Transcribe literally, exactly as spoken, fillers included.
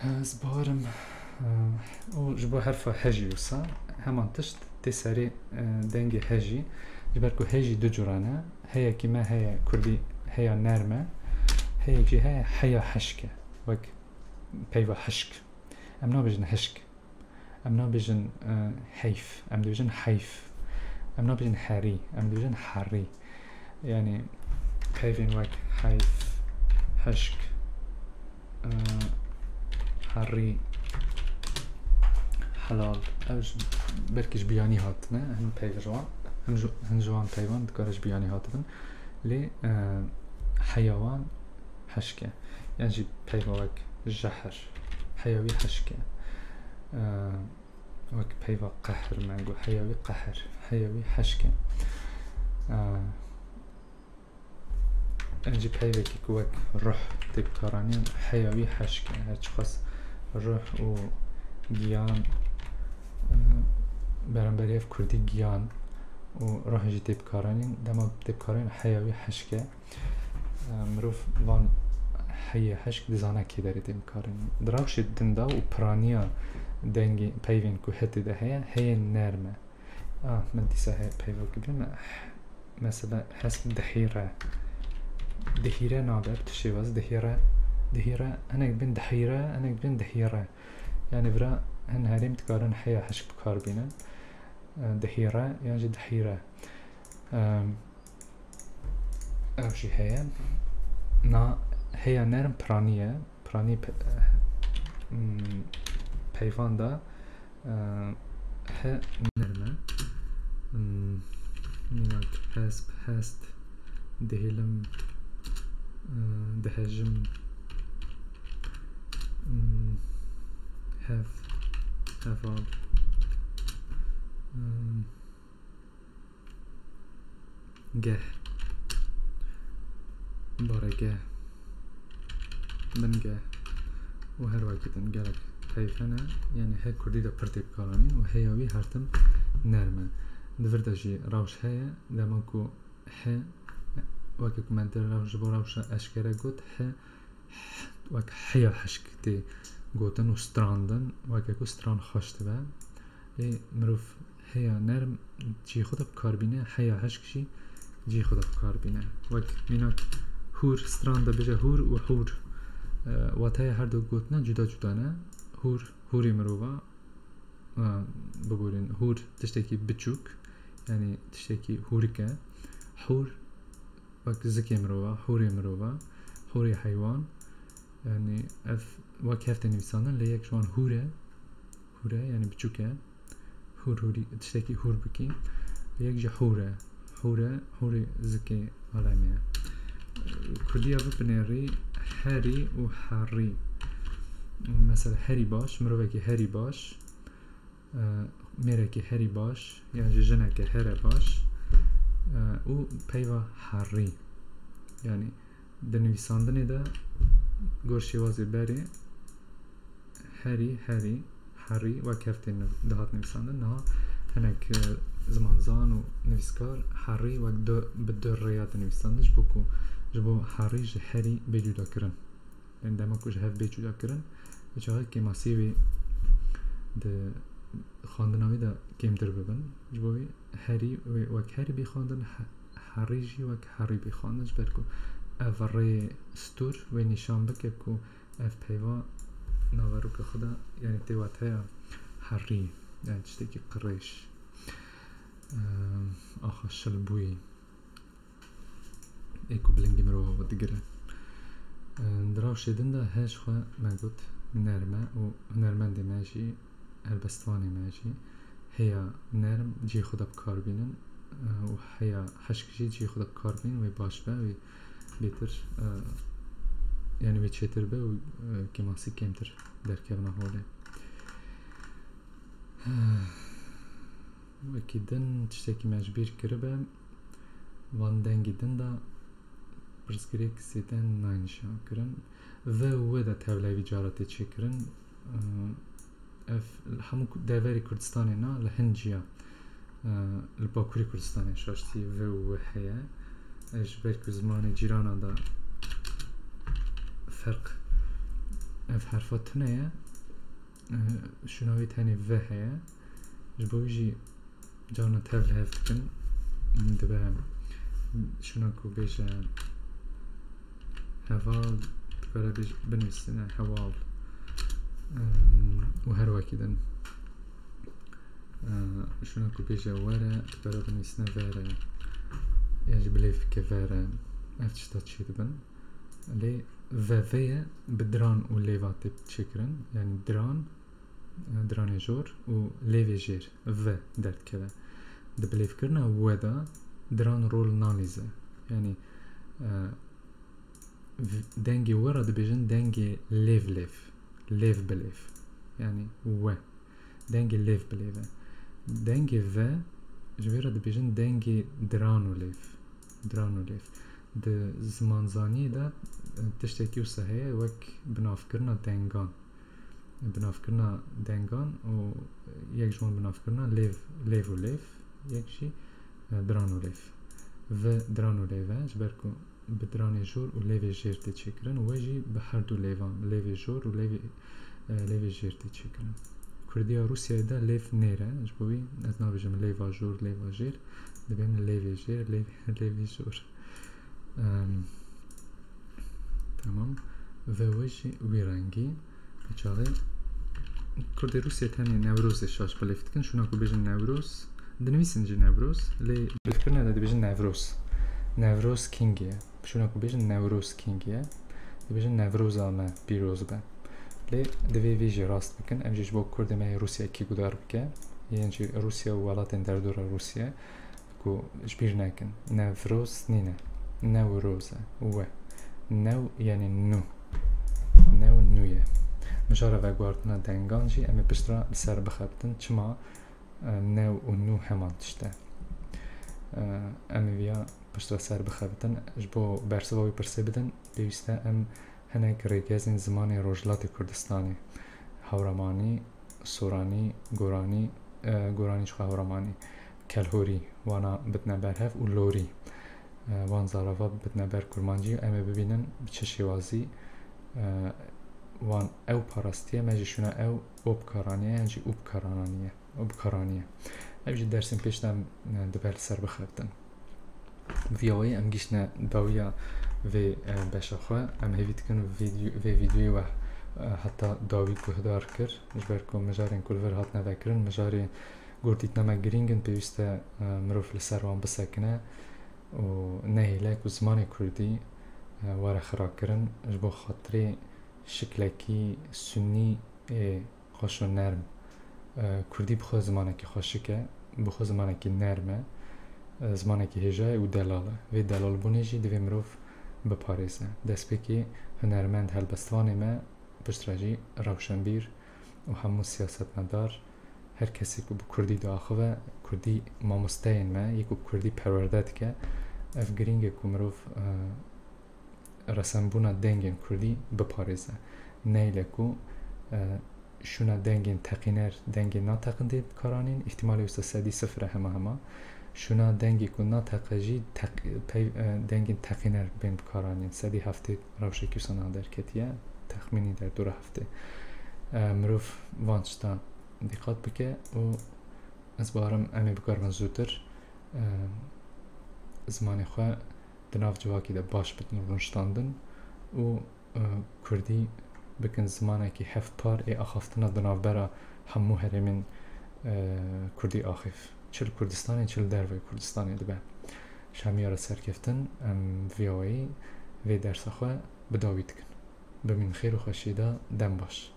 Ez barim, e, û ji bo herfa he jî wisa, heman tişt tê serê, e, dengê he jî, ji ber ku he jî du cûran e, heyekî me heye kurdî heya nerm e, heyek jî heye heya hişk e, wek peyva hişk. Em nabêjin hişk. Em nabêjin, e, heyf. Em dibêjin heyf. Em nabêjin herî. Em dibêjin herî. Yani peyvên wek heyf, hişk, e, herî, helal. Ev ji, belkî ji biyanî hatine. Hin peyv ji wan, hin ji, hin ji wan peyvan dikare ji biyanî hatibin. Lê, e, heya wan hişk e. Yan jî peyva wek jehr, heya wî hişk e. E, wek peyva qehr me got, heya wî qehr, heya wî hişk e. E, Encî peyvekî ku wek ruh tê bikaranîn, heya wî hişk e. Her çiqas ruh û giyan, e, beramberî hev kurdî giyan û ruh jî tê bikaranîn, dema tê bikaranîn heya wî hişk e. E, mirov van heyê hişk dizane kê derê tê bikaranîn. Di rewşê din de û piraniya dengê peyvên ku hetê de heye, heyên nerm e. Ah, min dîsa he peyvek bî me. Mesela hesp dihîre. Dihîre nabe, bi tu şêwaz dihîre. Dihîre, hinek bin dihîre, hinek bin dihîre. Yani vira hin herêm dikarin heya hişk bikar bînin. E, dihîre, yan jî dihîre. Em, ev jî heye. Na heya nerm piranî ye. Piranî pe-, hmm, peyvan da, e, he nerm e. Hmm, mînak hesp, hest, dihêlim, e, dihejim, hmm, hev, heval, hmm, geh, baregeh, bingeh û her wekî din gelek peyv hene. Yani her kurdî de pir tê bikaranîn û heya wî her tim nerm e. Di vir de jî rewş heye, dema ku he, weke ku me di rew-, ji bo rewşa eşkere got, he, wek heya hişk tê gotin û strandin, weke ku stran xweş dibe. Lê mirov heya nerm cihê xwe de bikar bîne, heya hişk jî cihê xwe de bikar bîne. Wek mînak hûr, stran de bêje hûr û hûr. E, wataya her du gotina cuda cuda ne. Hûr, hûrê mirova, e, biborîn, hûr tiştekî biçûk, yani tiştekî hûrik e. Hûr, wek zikê mirova, hûrê mirova, hûrê heywan. Yani ev wek hev tê nivîsandin, lê yek ji wan hûr e. Hûr e, yani biçûk e. Hûr, hûrî, tiştekî hûr bikî. Yek jî hûr e. Hûr e, hûrê zikê alemê ye. Kurdiya bipinêrî herî û herî. Mesela herî baş, mirovekî herî baş. E, mêrekî herî baş, yan jî jinekê here baş, e, û peyva herî. Yani di nivîsandinê de gor şêwazê berê herî, herî, herî wek hev tê niv-, dihat nivîsandin. Niha hinek, e, zimanzan û nivîskar herî wek du, bi du rêya dinivîsandin, ji bo ku, ji bo herî ji herî bê cuda kirin. Yani dema ku ji hev bê cuda kirin, vê çaxê kêmasî wê di xwendina wê de kêmtir bibin. Ji bo wê herî wê wek herî bê xwendin, he-, herî jî wek herî bê xwendin. Ji ber ku ev rê stûr wê nîşan bike ku ev peyva naveroka xwe de, yani tê wateya herî, yani tiştekî qirêj, em, axa şilbûyî. Ê ku bi lingê mirova xwe digire. Di rewşê din de he ji xwe me got nerm e û hunermendê me jî, helbestvanê me jî heya nerm cihê xwe de bi kar bînin û heya hişk jî cihê xwe de bi kar bînin, wê baş be, wê bêtir, e, yani wê çêtir be û, e, kêmasî kêmtir derkevina holê. Wekî din tiştekî me ji bîr kiribe, van dengî din de pirsgirêk zêde nayên jiyakirin. V û W de tevlevî cara tê çêkirin. Ev li hemû ku-, deverê Kurdistanê na, li hin ciya, e, li Bakurê Kurdistanê şaştî V û W heye. E, ji ber ku zimanê cîranan de ferq Ev herfa tune ye. E, şûna wî tenê V heye. Ji bo wî jî carna tev li hev dikin. Dibe şûna ku bêje heval, dikare bêj-, binivîsine heval. Em, û her wekî din. E, şûna ku bêje were, dikare binivîsine vere. Yan jî bilêv bike vere. Ev tişta çêdibin. Lê V V ye, bi diran û lêva tê çêkirin. Yanî diran, e, diranê jor û lêvê jêr, V, derdikeve. Di bilêvkirina we de diran rol nalîze. Yanî, e, v-, dengê we re dibêjin dengê lêv lêv. Lêv bi lêv. Yanî we. Dengê lêv bi lêv e. Dengê V, ji vê re dibêjin dengê diran û lêv. Diran û lêv. Di zimanzaniyê de, e, tiştekî wisa heye wek binavkirina dengan. Binavkirina dengan û yek ji wan binavkirina lêv, lêv û lêv, yek jî, e, diran û lêv. V diran û lêv e, ji ber ku bi diranê jor û lêvê jêr tê çêkirin û we jî bi her du lêvan, lêvê jor û lêvê, e, lêvê jêr tê çêkirin. Kurdiya Rûsyayê de lêv nêr e, ji bo wî ez nabêjim lêva jor, lêva jêr, dibêm lêvê jêr, lêvê, lêvê jor. Em, tamam. Ve we jî wî rengî. Çaxê Kurdê Rûsya tenê Newrozê şaş bilêv dikin. Şûna ku bêjin Newroz, dinivîsin jî Newroz, lê bilêvkirina de dibêjin Nevroz. Nevroz King ye. Şûna ku bêjin Newroz King ye, dibêjin Nevroza me pîroz be. Lê divê vê jî rast bikin. Em jî ji bo Kurdê me yê Rûsya kî guhdar bike, yên jî Rûsya û welatên derdora Rûsya, ku ji bîr nekin. Nevroz nîne. Newroz e. We. New, yanî nû. New, nû ye. Mijara veguhardina dengan jî em ê piştre li ser bixebitin. Çima, e, new û nû heman tişt e? E, em ê viya piştre ser bixebitin. Ji bo bersiva wî pirsê bidin, pêwîst e em hinek rêgezên zimanê Rojhilatê Kurdistanê, Hewramanî, Soranî, Goranî, e, Goranî jixwe Hewramanî, Kelhorî, wana bidine ber hev û Lorî, e, wan zarava bidine ber Kurmancî û em ê bibînin bi çi şêwazî, e, wan ew parastiye, me jî şûna ew o bikaranîye, yan jî û bikarananiye, û bikaranîye. Ev jî dersên pêş de em, e, dibe li ser bixebitin. Vî awayî em gihîştine dawiya vê, e, beşa xwe. Em hêvî dikin vîdyo-, vê vîdyoyê we, e, heta dawî guhdar kir. Ji ber ku mijarên ku li vir hatine vekirin, mijarê ku dîtina me girîng in, pêwîst e, e, mirov li ser wan bisekine û nehêle ku zimanê kurdî, e, were xirakirin. Ji bo xatirê şiklekî sunî ê xweş û nerm. E, Kurdî bi xwe zimanekî xweşik e, bi xwe zimanekî nerm e, e, zimanekî hêja ye û delal e. Vê delalbûnê jî divê mirov biparêze. Destpêkê hunermend, helbestvanê me, piştre jî rewşenbîr û hemû siyasetmedar, her kesê ku bi Kurdî diaxive, Kurdî mamosteyên me, yê ku bi Kurdî perwerde dike, ev girîng e ku mirov, e, resenbûna dengên kurdî biparêze. Neyle ku, e, şûna dengên teqîner, dengên nateqin tê bikaranîn, îhtîmalê wisa sedî sifir e hema hema. Şûna dengê ku nateqe jî teq-, pey-, e, dengên teqîner bên bikaranîn. Sedî heftê rewşekî wisa niha derketiye, texmînî derdora heftê. E, mirov van tişta dîqat bike û ez bawerim em ê bikaribin zûtir, e, zimanê xwe di nav civakê de baş bidin rûniştandin û, e, kurdî bikin zimanekî hevpar ê axaftina di navbera hemû herêmên, e, kurdî axif. Çi li Kurdistanê, çi li derveyî Kurdistanê dibe. Ji hemiya re serkeftin, em vî awayî vê dersa xwe bi dawî dikin. Bimînin xêr û xweşiyê de, dem baş.